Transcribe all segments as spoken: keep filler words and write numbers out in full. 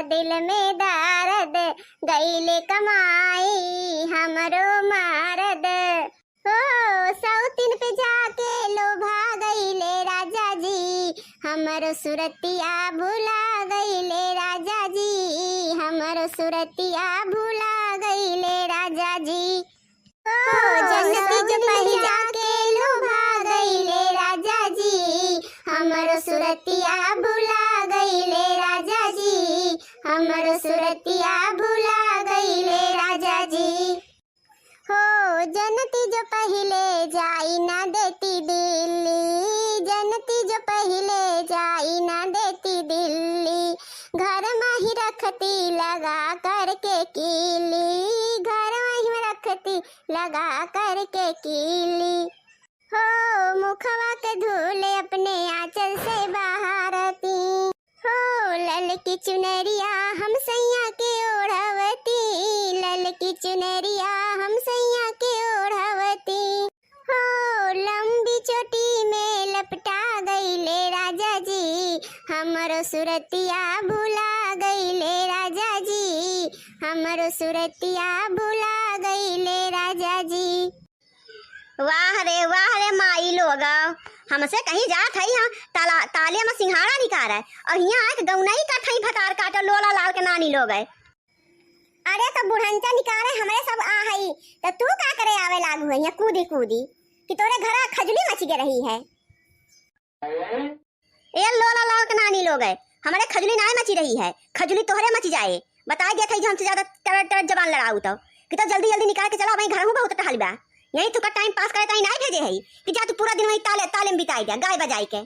दिल में दर्द, गईले कमाई हमरो मरद। हो, सौतिन पे जाके लोभा गईले राजा जी, हमरो सुरतिया भुला गईले राजा जी, हमरो सुरतिया भुला गईले राजा जी। ओ, जन्नती जो पहिले जाके लोभा गईले राजा जी, हमरो सुरतिया भुला गईले राजा जी, हमरो सुरतिया भुला गईले राजा जी। हो, जन्नती जो पहिले जाई ना देती दिल्ली, जन्नती जो पहिले जाई ना देती दिल्ली, घर मा ही रखती लगा करके कीली, घर मा ही रखती लगा करके कीली। हो, मुखवा के धूल अपने आंचल से बहारती। हो, ललकी चुनरिया हम सैया के ओढ़वती, ललकी चुनरिया हम सैया के ओढ़वती। हो, लंबी चोटी में लपटा गईले राजा जी, हमरो सुरतिया भुला गईले राजा जी, हमरो सुरतिया भुला गईले राजा जी। वाह रे, वाह रे माई लोग, हमसे कहीं जात हई, हाँ, ताला, ताले मा सिंघाड़ा निकारे, और हियाँ आके गौनई करत हई, भतार काटो लोला लाल के नानी लोग। अरे तो बुढ़ंचा निकारे हमरे सब आ हई, तो तू का करे आवे लागू है यहाँ कूदी कूदी, कि तोरे घरा खजुली मच गे रही है? ए लोला लाल के नानी लोग है, हमरे खजुली नाय मची रही है, खजुली तोहरे मची जाए। बताई देत हई जो हमसे ज्यादा टर टर जबान लड़ाऊ तो, कि तो जल्दी जल्दी निकाल के चला, वहीं घरहू बहुत टहल बा। यहीं तुका टाइम पास करे ताई नाय भेजे हई कि जा तू पूरा दिन वहीं ताले, ताले में बिताई जा, गाय बजाई के।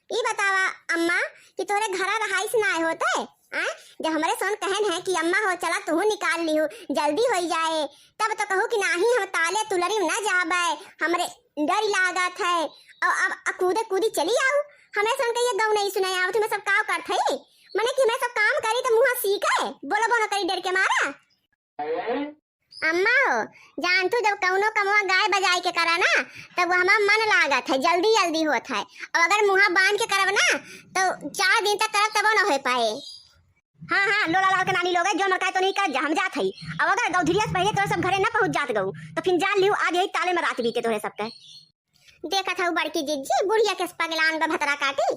ई बतावा अम्मा कि तोहरे घरा रहाइश नाय होते, आय? जब हमरे सोन कहन है कि अम्मा हो चला तू निकाल लिहू, जल्दी होई जाए, तब तो कहू कि नाही हम ताले तुलरी में ना जाबे, हमरे डर लागत है। और अब अ कूदे कूदी चली आऊ, हमें सुन के ये गौ नहीं सुनाई आवत, हमें सब काव करत है, मने कि हमें सब काम करी तो मुँह सीखे, बोलबो न करी डर के मारा। अम्मा हो, जान तू जब कौनो कमवा गाय बजाई के करा ना, तब वो हमार मन लागत है, जल्दी जल्दी होत है। और अगर मुँह बांध के करब ना, तो चार दिन तक करब तबो न हो पाए। हाँ, हाँ, लोला लाल के नानी लोग है, जो मरकाए तो नहीं कर जा, हम जात हई। अब अगर गौधरिया से पहिले तोरे सब घरे न पहुँच जात गऊ, तो फिर जान लिहू आज यही ताले में रात बीते तोरे सबके। देखत हऊ बड़की जिज्जी, बुढ़िया के पगलान बा भतरा काटी।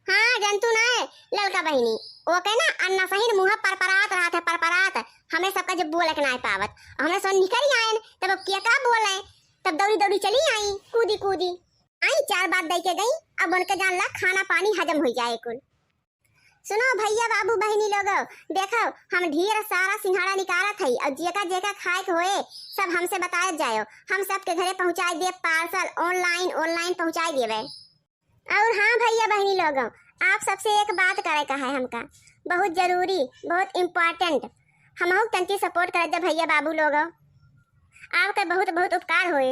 हाँ, जंतु ना है, ललका बहिनी, ओके ना अन्ना सही मुँह परपरात रहत है, परपरात। हमें सबका जब बोले के ना पावत, और हमें सब निकल आयन, तब अब किया का बोले, तब दौड़ी दौड़ी चली आई, कूदी कूदी। आई चार बात दई के गई, अब उनके जान ला खाना पानी हजम हो जाए कुल। सुनो भैया बाबू बहिनी लोगो, देखो हम ढेर सारा सिंघाड़ा निकालत हई और जेका जेका खाए के होए सब हमसे बताए जायो, हम सबके घरे पहुँचाए देब पार्सल, ऑनलाइन, ऑनलाइन पहुँचाए देबे। और हाँ भैया बहिनी लोगो, आप सबसे एक बात करे का है हमका, बहुत जरूरी, बहुत इम्पोर्टेंट, हमहू के तनकी सपोर्ट करे दे भैया बाबू लोगो, आपके बहुत बहुत उपकार होए।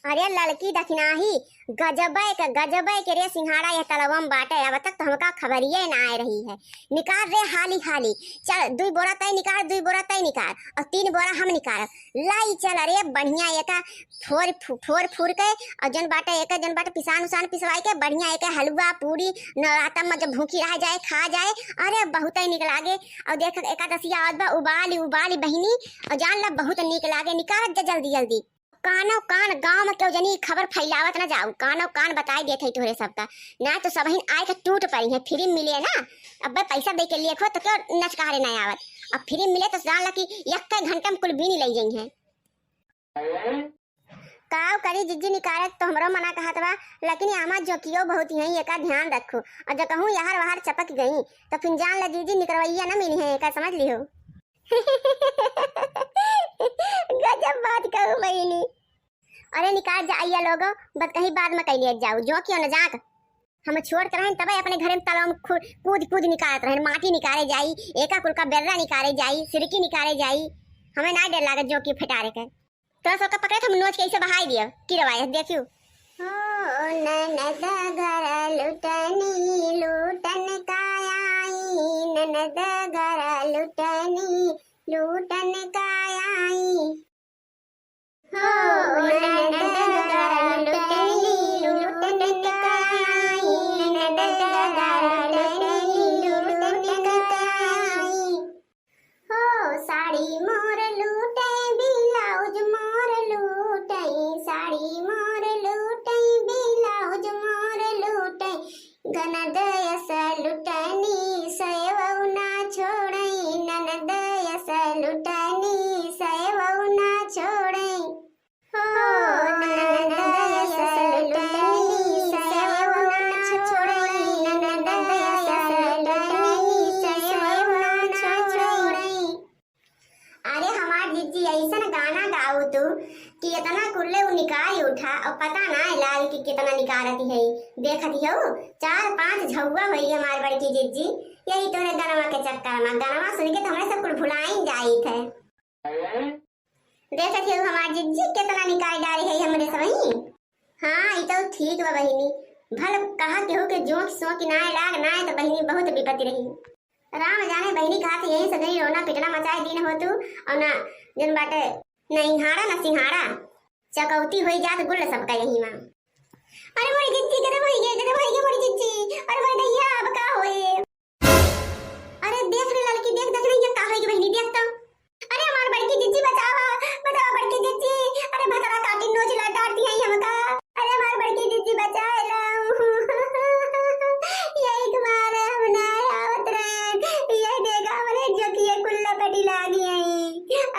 अरे ललकी दखिनाही, गजबे के, गजबे के रे सिंघाड़ा यह तलवा में बाटे। अब तक तो हमका खबरिये ना आए रही है। निकाल रे हाली हाली, चल दुई बोरा तय निकाल, दुई बोरा तय निकाल, और तीन बोरा हम निकाल। लाई चल रे बढ़िया एका फोर फु-, फोर फूर के, और जन बाटे एका जन बाटे पिसान उसान पिसवाई के बढ़िया एका हलवा पूरी नवरातम में जब भूखी रह जाए खा जाए। अरे बहुत ही निक लागे। और देख एकादशिया आवत बा, उबाली उबाली बहिनी, और जान ला बहुत निक लागे। निकालत जा जल्दी जल्दी। कानो कान गाँव में केहू जनी खबर फैलावत ना जाऊ, कानो कान बताई देत है तोहरे सबका, ना तो सबहिन आए के टूट पड़ी है। फ्री मिले ना, अब्बे पैसा दे के लिए खो तो क्यों नचकारे ना आवत, अब फ्री मिले तो जान ला कि एक घंटा में कुल बीनी ले जाई है। काव करी जिज्जी निकारे तो हमरो मना कहत बा, लेकिन आमा जोकियो बहुत ही है, एका ध्यान रखू, और जो कहूँ यहर वहर चपक गई तो फिर जान ला जिज्जी निकरवैया ना मिली है, एका समझ लिहो। गजब बात कहू बहिनी। अरे निकाल जा आइया लोगो, बतकही बाद में कैलिया जाऊ, जो क्यों न जाक। हम छोड़त रहन तबे अपने घरे में तलवा में खु-, कूद कूद निकालत रहन, माटी निकाले जाई, एका कुल का बेर्रा निकाले जाई, सिरकी निकाले जाई। हमें ना डर लागत जो कि फटारे के। तोरा सबका पकड़े तो हम नोच के ऐसे बहाई दिया, की रवायत देखियो। ओ ननद घर लुटनी लूटन का आई, ननद घर लुटनी लूटन का आई। हो ननद घर लुटनी लूटन का आई, ननद घर लुटनी लूटन का आई। ननद यस लुटनी सयवौ ना छोड़ई, ननद यस लुटनी सयवौ ना छोड़ई। हो, ननद यस लुटनी सयवौ ना छोड़ई, ननद यस लुटनी सयवौ ना छोड़ई। अरे हमार जिज्जी, अइसन गाना गाऊ तू कि इतना कुल्ले उ निकाल उठा, और पता ना लाल कि कितना निकारत है। देखत हो, चार पांच झउआ होई हमार बड़की जिज्जी, यही तोरे गनवा के चक्कर में। गनवा सुन के तो हमरे सब कुल भुलाइन जाइत है। देखत हो हमार जिज्जी, कितना निकाल डारी है हमरे सबही। हाँ, ई तो ठीक बा बहिनी, भल कहा केहू के जोंक सोंक ना लाग, ना तो बहिनी बहुत विपत्ति रही। राम जाने बहिनी, कहा थे यही सगरी रोना पिटना मचाए दिन हो तू, और ना जन बाटे, ना इहाड़ा ना सिहाड़ा, चकौती होई जात गुल सबका यही माँ। अरे मोरी जिज्जी, गजब होई गे, गजब होई गे मोरी जिज्जी। अरे मोरी दैया, अब का होए? अरे देख रे ललकी, देख, देख रे, ये का होई गे बहिनी, देख तो। अरे हमार बड़की जिज्जी, बचावा, बचावा बड़की जिज्जी। अरे भतरा काटी नोच ला डारती है हमका। अरे हमार बड़की जिज्जी, बचाए ला। यही तुम्हारे हम ना आवत रहन। ये देखा हमरे जोकिया कुल्ला पटी लागी है।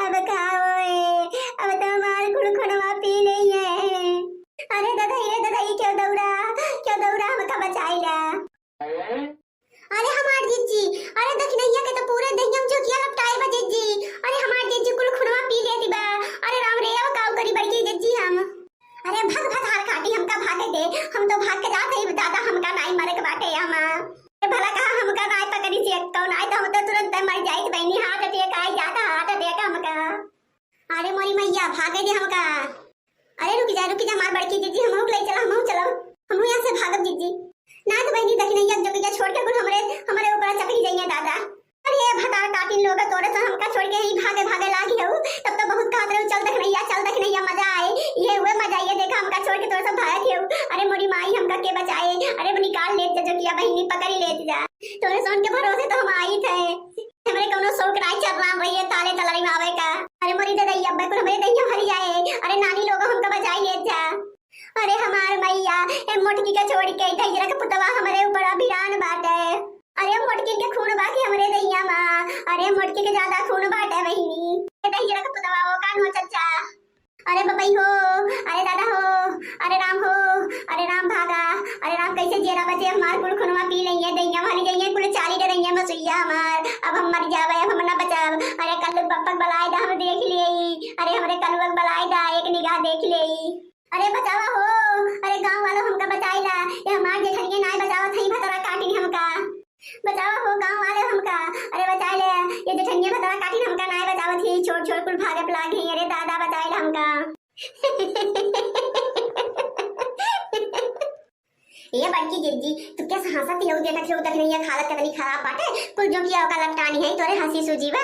अब का होए? अब तो हमार कुल खुनवा पी लेई है। अरे दादा, ये दादा, ये क्यों दौड़ा, क्यों दौड़ा, हमका बचाई ला। अरे हमार जिज्जी, अरे दखिनैया के तो पूरे दहिया में जोकिया लपटाए बा जिज्जी। अरे हमार जिज्जी कुल खुनवा पी लेती बा। अरे राम रे, अब काऊ करी बड़की जिज्जी हम। अरे भग भग हार काटी, हमका भागे दे, हम तो भाग के जात हई दादा, हमका नाई मरे के बाटे हम। अरे भला कहा हमका नाई पकड़ी से कौन, आई तो हम तो तुरंत मर जाइत बहिनी, heart attack आई जाता, heart attack हमका। अरे मोरी मैया, भागे दे हमका। अरे रुक जा, रुक जा, हमार बड़की जिज्जी, हमहू के ले चला, हमहू चलब, हमहू यहाँ से भागब जिज्जी। ना तो बहिनी दखिनैया जोकिया छोड़ के कुल हमरे, हमरे ऊपर चपकी जाइए दादा। अरे भतार काटिन लोग, तोरे से हमका छोड़ के ही भागे, भागे लागी हऊ। तब तो बहुत कहत रहू, "चल दखिनैया, चल दखिनैया, मजा आए।" ये हुए मजा, ये देखा हमका छोड़ के तोरे से भागत हऊ। अरे मोरी माई, हमका के बचाए? अरे निकाल लेत जा जोकिया बहिनी, पकड़ी लेत जा। तोरे सोन के भरोसे तो हम आई थे। हमरे कौनो शौक नाई चरना भैया ताले तलरी में आवे का। अरे मोरी दे दैया, अब्बे कुल हमरे दहिया भरी आए। अरे नानी लोग हमका बचाई लेत जा। अरे हमार मैया, ए मोटकी के छोड़ के दहिजरा के पुतवा हमरे ऊपर अभिरान बाटे। अरे मोटकी के खून बा कि हमरे दहिया मा। अरे मोटकी के ज्यादा खून बाटे बहिनी। ए दहिजरा के पुतवा ओ कान हो चच्चा। अरे बबई हो, अरे दादा हो, अरे राम हो, अरे राम भागा, अरे राम कैसे जेरा बचे हमार कुल खुनवा पी लइए, दहिया मारी जइए, कुल चाली डे रहिए मसुइया हमार, अब हम मर जावे, अब हम ना बचाब। अरे कल्लू बप्पक बलाए दा, हम देख लेई, अरे हमरे कल्लुआ के बलाए दा, एक निगाह देख लेई। अरे बचावा हो, अरे गाँव वालों हमका बचाई ला, ये हमार जेठनिया नाय बचावत हई, भतरा काटिन हमका। बचावा हो गाँव वाले हमका, अरे बचाई ले, ये जेठनिया भतरा काटिन हमका नाय बचावत ही, छोड़ छोड़ कुल भागे लाग गई, अरे दादा बचाई ले हमका। ये बड़की जिज्जी, तू कैसे हंसत ही हो, देखत हो दखिनैया के हालत कितनी खराब बाटे, कुल जोकिया ओका लपटानी है, तोरे हंसी सूझी बा।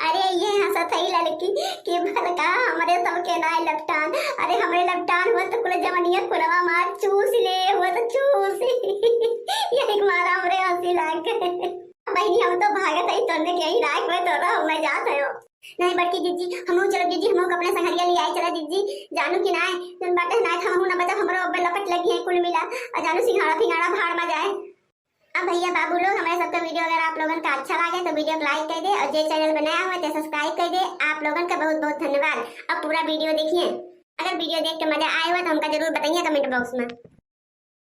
अरे ये हंसत है ललकी कि भलका हमरे सबके नाय लपटान। अरे हमरे लपटान हुआ तो कुल जवनिया कुलवा मार चूस ले, हुआ तो चूस। यही मारा हमरे हंसी लाग गए। बहिनी हम तो भागत है, तोने के ही राख में तो रहो, मैं जात है। नहीं बड़की जिज्जी, हमहू चलो जिज्जी, हमहू के अपने संगरिया ले आए चला जिज्जी। जानू कि नाय, जन बाटे नाय, हमहू ना बचा, हमरो अब लपट लगी है कुल मिला। और जानू सिंघाड़ा फिंगाड़ा भाड़ में जाए। अब भैया बाबू लोग, हमारे सबका वीडियो अगर आप लोगन का अच्छा लागे तो वीडियो को लाइक कर दे और जे चैनल पे नया हुआ तो सब्सक्राइब कर दे। आप लोगन का बहुत बहुत धन्यवाद। अब पूरा वीडियो देखिए। अगर वीडियो देख के मजा आए हुआ तो हमका जरूर बताइए कमेंट बॉक्स में।